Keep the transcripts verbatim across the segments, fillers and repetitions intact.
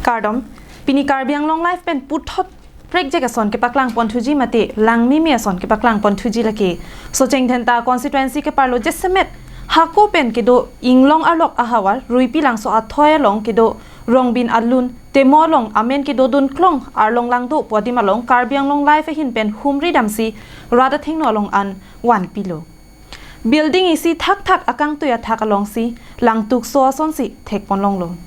Kardom, pini Karbi Anglong Live pen puthot prekjak ason kepaklang ponthuji mate langmimi ason kepaklang ponthuji lake Socheng Dhenta constituency keparlo jasemet hako pen kedo Inglong arlok ahavar Ruipi Langso athoi along kedo Rongbin alun Temo along amen kedodun klong Arlong Langdo pu adim along Karbi Anglong Live ahin pen humri damsi rat athengno along an vanpilo. Building isi thakthak akangtui athak alongsi langtukso asonsi thekponlonglo.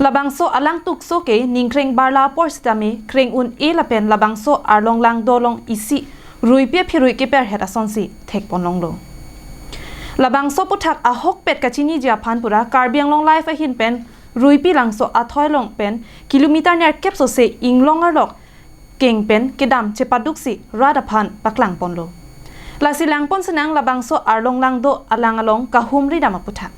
Labangso alangtukso ke ningkreng barla apor sitame kreng un-e lapen labangso Arlong Langdo along isi Ruipi aphirui keperhet asonsi thekponlonglo. Labangso aputhak ahokpet kachiniji aphan pura Karbi Anglong Live ahin pen Ruipi Langso athoi along pen kilometer nerkep sose Inglong arlok keng pen kedam chepaduksi rat aphan paklangponlo. Lasi langpon sinang labangso Arlong Langdo alang along kahumri dam aputhak.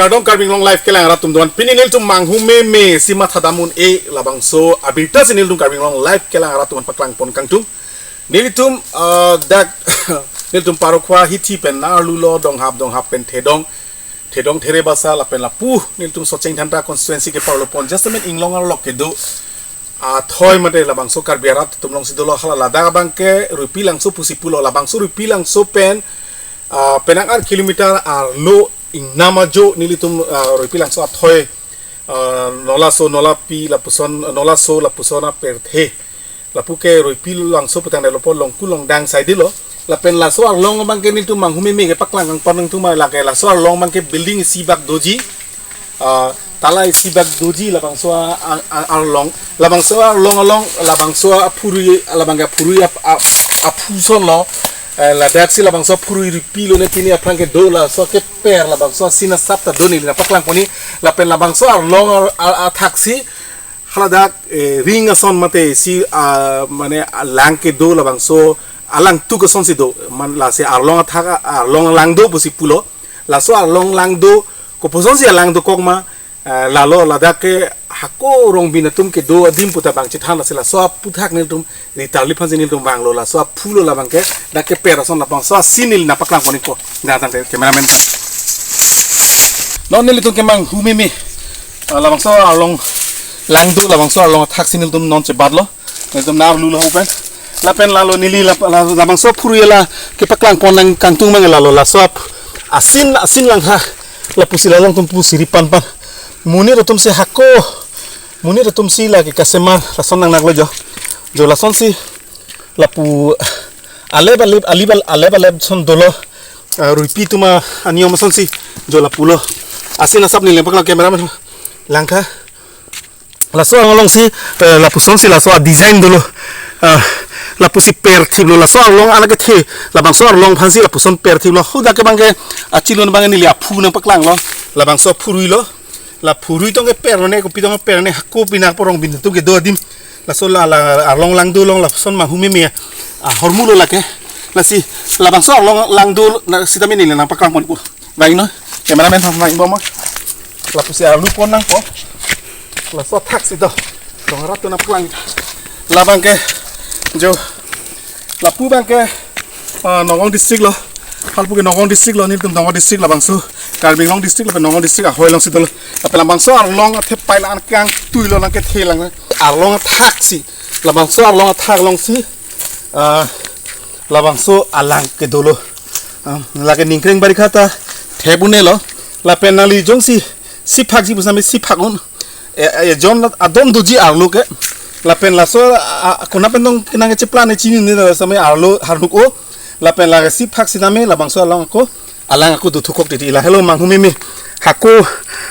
Kardom Karbi Anglong Live kelang arat atum doan. Pini nelitum manghumeme si mathadam un-e labangso abirta si nelitum Karbi Anglong Live kelang arat atum paklangpon kangtung. Nelitum, ah, dak nelitum Parokwa hithi pen narlulo, donghap donghap pen thedong, thedong there basa lapen lapu nelitum Socheng Dhenta constituency keparlo pon jasemet Inglong arlok kedo athoi mate labangso Karbi arat atum alongsi dolo, hala ladak abangke Ruipi Langso pusi pulo. Labangso Ruipi Langso pen, ah, penang an kilometer arlo ingnam ajo nelitum, ah, Ruipi Langso athoi, ah, Nolaso, Nolapi lapuson, Nolaso lapuson aperthe. Lapu ke Ruipi Langso putang delo po, longku longdang saidilo. Lapen laso arlong abangke nelitum manghumeme kepaklang kangpon nangtum ma lake laso arlong abangke building isi bak doji, ah, tala isi bak doji labangso a, a, a, arlong. Labangso arlong along, labangso aphurui, labangke aphurui ap, ap, aphu sonlo. Eh, ladaksi labangso aphurui Ruipi lone pini aphrang kedo laso keper labangso asin asap ta do neli nangpaklangponji. Lapen labangso arlong ar, ar, athaksi haladak, eh, ring ason mate si, ah, mane, ah, lang kedo labangso alangtuk asonsi do. Man lasi Arlong athak, Arlong Langdo pusi pulo. Laso Arlong Langdo koposonsi alang dokok ma, eh, lalo ladak ke hako Rongbin atum kedo adim puta bang chethan, lasi laso aputhak nelitum ritarli aphansi nelitum vanglo, laso aphulo labangke dak keper ason labangso asin neli nangpaklangponji ko. Dak tangte cameraman. Non nelitum ke manghumeme, ah, labangso Arlong Langdo labangso arlong athaksi nelitum non chebatlo. Nelitum narlulo pen. Lapen lalo neli lap, la, labangso aphurui la kepaklangpon nang kangtung mang lalo laso ap, asin, asin langha. Lapusi lalong atum pusi ripan pan. Monit atumsi hako, monit atumsi lake kasemar lason nangnaklo jo. Jo lasonsi lapu alep alep, alip al, alep alep son dolo. Ah, Ruipi atum aniyom asonsi jo lapulo. Asin asap neli nangpaklang, cameraman langtha. Laso arlong alongsi, eh, lapusonsi laso adesign dolo. Ah, lapusi perthiplo, laso arlong alake the, labangso arlong aphansi lapuson perthiplo. Hadak ke abangke achilon abangke neli aphu nangpaklanglo. Labangso aphuruilo. La phurui tong keperlo ne, kopi tong keperlo ne, hako pinak porong bin tong kedo adim. Laso la, la Arlong Langdo along lapuson manghumeme ahormulo lake. Lasi labangso Arlong Langdo na sitame neli nangpaklangponpo. Vangnon, cameraman aphan vangbom ma. Lapusi arlupon nangpo. Laso athaksi do. Dong arat atum nangpaklang. Labangke jo, lapu abangke, ah, Nagaon district lo. Halpu ke Nagaon district lo, nelitum Nagaon district labangso. Karbi Anglong district lapen Nagaon district ahoi alongsi dolo. Lapen labangso arlong athepai la-an kangtuilo, nangkethe lang. Arlong athaksi. Labangso arlong athak alongsi, ah, labangso alang kedolo. Ah, lake ningkreng barikha ta thep un-elo. Lapen nangli jongsi siphakji pusitame siphak un. E, e, jon adom doji arlo ke. Lapen laso, a, a, kona pen tong kenang kecheplan e chinine, la sitame arlo harnuk o. Lapen lake siphak sitame labangso arlong ako, alang ako dothukok titi, lahelo manghumeme. Hako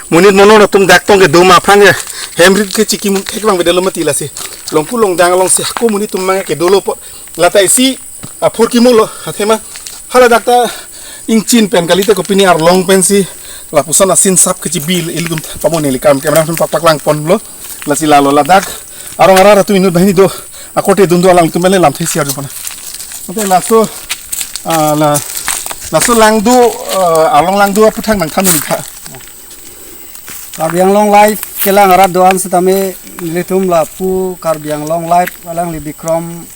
monit monon atum dak tong kedo ma aphrang ke hem rit ke chiki mun thek abang bedelo mati lasi. Longku longdang alongsi hako monit atum abang ke dolo apot. Lata isi aphurkimo lo, athema. Hala dak ta ingchin pen kalite kopine arlong pensi lapuson asin sap kechibi ilitum pamo neli kam, camera atum pakpaklang ponlo. Lasi lalo ladak arong arat atum inut banghini do. Akorte dun do, alangtum pen le lamthe isi arju pon nang. Ante laso, ah, la, laso langdo, ah, arlong langdo aputhak nangthan nangtha. Karbi Anglong Live kelang arat do-an setame nelitum lapu Karbi Anglong Live alangli Bikrom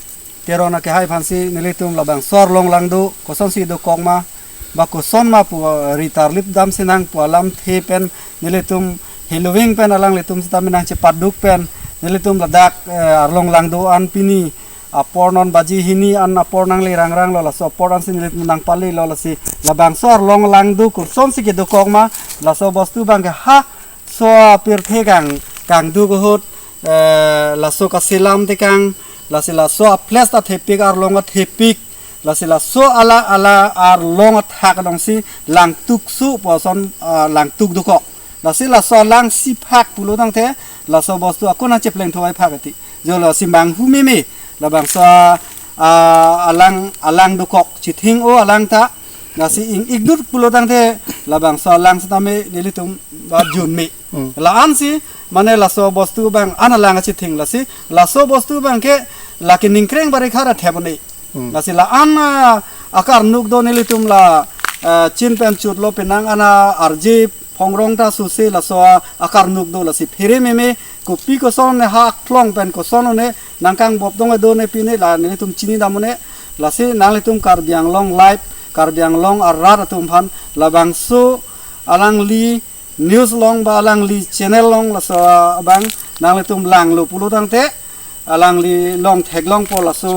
Teron akehai aphansi nelitum labangso arlong langdo kosonsi dokok ma, ba koson ma pu, eh, ritarlip damsi nang pu alamthe pen nelitum heloving pen alanglitum setame nangchepaduk pen nelitum ladak, eh, arlong langdo an pini apor non baji hini an apor nangli rangrang lo, laso apor ansi nelitum nangpale lo, lasi labangso arlong langdo kosonsi kedokok ma, laso bostu abang ke ha so apirthe kang, kangduk ahut, eh, laso kaselam tekang, lasi laso a-place ta thepik, arlong ta thepik, lasi laso ala, ala arlong athak alongsi langtuk su puson, ah, langtuk dokok. Lasi laso alang si phak pulo tangte, laso bostu ako nangchepleng thoi phak ati. Jo lasi manghu meme, labangso, ah, alang, alang dokok. Chithing-o alang ta, lasi ing-ikdut pulo tangte, labangso alang setame nelitum ba junme. Hmm. La-ansi, mane laso bostu abang an alang achithing lasi, laso bostu abang ke lake ningkreng bari khara thep un-e. Hmm. Lasi la-an, ah, akarnuk do nelitum la, ah, chin pen chutlo penang an arje phongrong ta suse laso a, akarnuk do lasi phere meme kopi koson ne ha klong pen koson ne nangkangbop dong do ne pine la nelitum chinidam un-e lasi nanglitum Karbi Anglong Live, Karbi Anglong arat atum aphan labangso alangli news along ba alangli channel along laso abang nanglitum langlo pulo tangte alangli long theklongpo laso,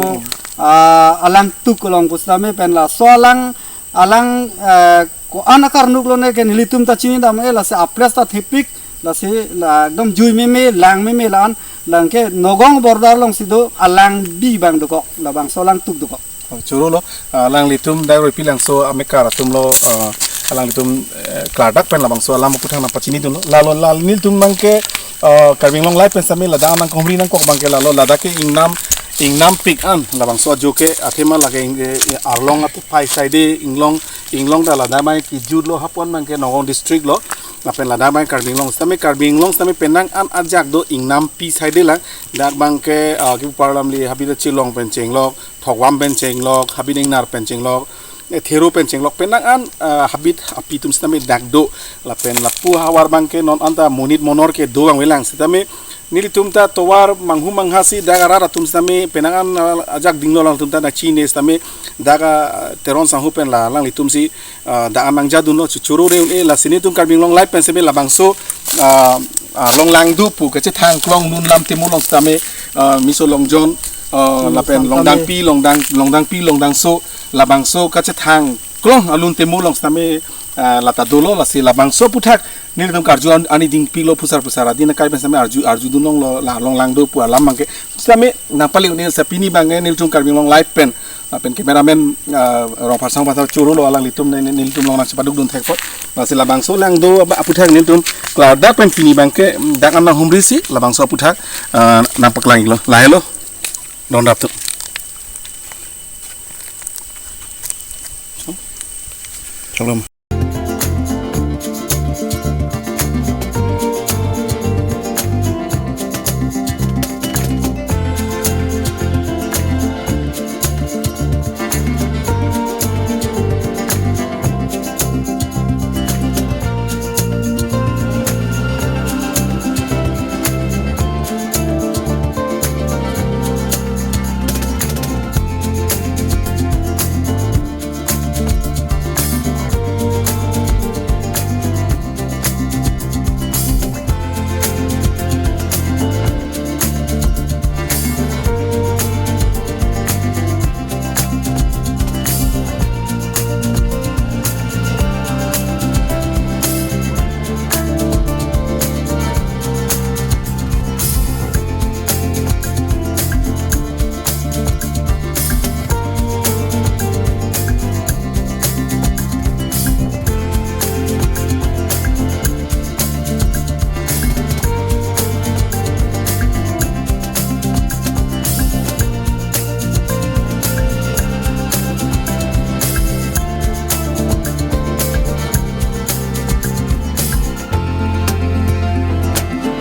ah, alang tuk along pusitame pen laso alang, alang, eh, ko-an akarnuk lo ne ke nelitum ta chinidam un-e lasi a-place ta thepik lasi la ekdom jui meme lang meme la-an lang ke Nagaon border alongsi do alang bi abang dokok labangso alang tuk dokok. Oh, choro lo, ah, alanglitum dak Roipi Langso amekar atum lo, ah, alanglitum, eh, klardak pen labangso alam aputhak nangpachinidunlo. Lalo la nelitum abang ke, ah, Karbi Anglong Live pen setame ladak nangkehumri nangkok abang ke lalo ladak ke ingnam, ingnampik an labangso ajo ke athema lake ing-, eh, arlong aphai side inglong, inglong ta ladak abang ke jut lo hapon abang ke Nagaon district lo. Lapen ladak abang Karbi Anglong setame, Karbi Anglong setame penang an ajak do ingnampi side lang. Dak abang ke, ah, kipu parlam li habit ta Chilong pen chenglok, Thokvam pen chenglok, habit Ingnar pen chenglok, eh, Thero pen chenglok, penang an, ah, habit api atum setame dak do. Lapen lapu havar abang ke non anta monit monor kedo abang avelang setame nelitum ta tovar manghu manghasi dak arat atum setame penang an, ah, ajak dinglo alangtum ta nangchini setame dak, ah, Teron sangho pen la alanglitum si, ah, dak an nangjadunlo chu choro re un-e lasi nelitum Karbi Anglong Live pen setame labangso, ah, ah, arlong langdo pu kachethang klong nun lam temu along setame, ah, Miso Longjon, ah, Hmm, lapen Longdangpi, Longdang, Longdangpi, Longdangso, labangso kachethang klong alun temu along setame, ah, lata dolo lasi labangso aputhak nelitum karju an-, ani dingpiklo pusar pusar adin akai pen setame arju, arjudun longlo la arlong langdo pu alam abang ke. Setame nangpale un-e lasi pini abang ke nelitum Karbi Anglong Live pen, ah, pen cameraman, ah, Rongpharsong Pathar choro lo alanglitum ne, ne, nelitum along nangchepadukdun thekpo. Lasi labangso langdo aba aputhak nelitum klardak pen pini abang ke, mm, dak an nanghumri si labangso aputhak, ah, nangpaklang-iklo. Lahelo. Don rap tu. Problem.